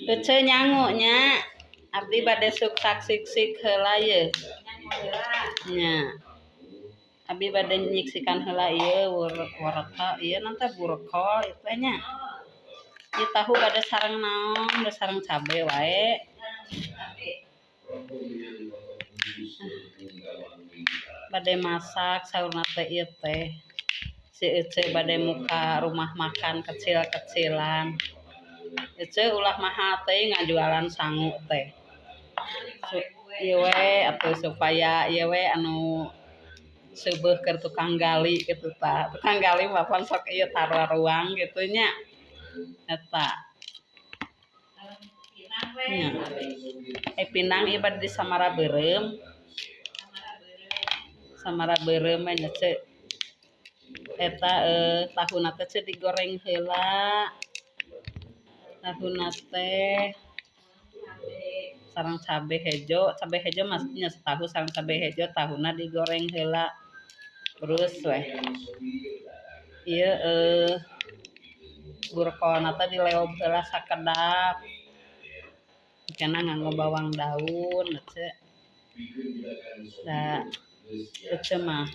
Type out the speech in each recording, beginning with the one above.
Ece nyangu nya. Abdi bade suksak siksik heula ye. Nya. Abi bade nyiksikan heula ieu wortel ieu nanti burkol itu nya. Ieu tahu bade sareng naon, bade sareng cabe wae. Bade masak saurna teh ieu teh. Si Ece bade muka rumah makan kecil-kecilan. Ece ulah mahal teh ngajualan sangu teh. Ieu we atuh supaya ieu we anu seubeuh keur tukang gali kitu tah. Tukang gali mah pan sok ieu taruang kitu nya. Eta. Nya. Pinang ieu bade di Samara Beureum. Samara Beureum we nya ce. Eta tahuna teh ce digoreng heula. Tahuna teh sareng cabe hejo maksudnya tahu sareng cabe hejo tahuna digoreng heula. Terus weh ieu burkolna teh dileob heula sakedap. Engkena nganggo bawang daun ce. Da ece mah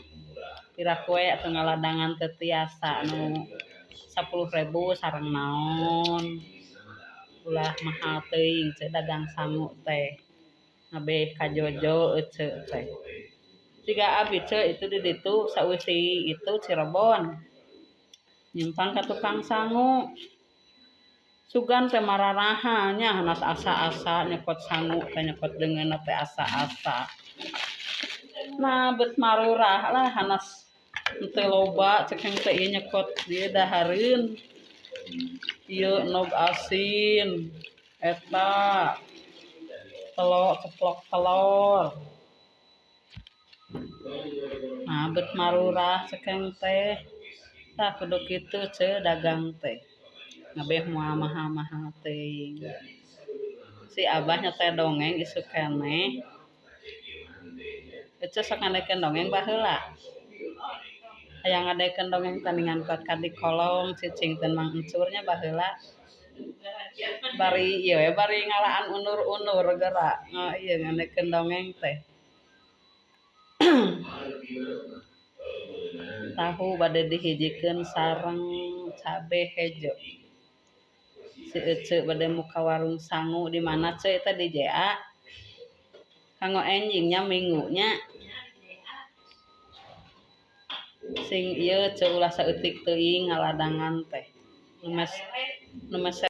piraku we atuh ngaladangan teu tiasa nu 10.000 sareng naon. Ulah mahal teuing ce dagang sangu teh. Ngabeh kajojo ece teh. Siga abi ce itu di ditu sausi itu Cirebon. Nyimpang ka tukang sangu. Sugan teh mararaha nya hanas asa-asa nyokot sangu teh nyokot deungeunna teh asa-asa. Nah bet marurah lah hanas henteu loba cek teh ieu nyokot ieu dahareun. Ieu endog asin eta telur ceplok telur. Nah bet marurah cekeng teh. Tah kudu kitu ce dagang teh. Ngabeh moal mahal-mahal teuing. Si abah nya teh dongeng isuk keneh. Ece sok ngadekeun dongeng baheula. Hayang ngadekeun dongeng tandingan kuat ka di kolong cicing teh Mang Encur nya baheula. Bari ieu we bari ngalaan unur-unur geura ieu ngadekeun dongeng teh. Tahu bade dihijikeun sareng cabe hejo. Si Ece bade muka warung sangu di mana ce eta di JA. Kanggo enjing nya minggu nya. Sing ieu ce ulah saeutik teuing ngaladangan teh. Nu mes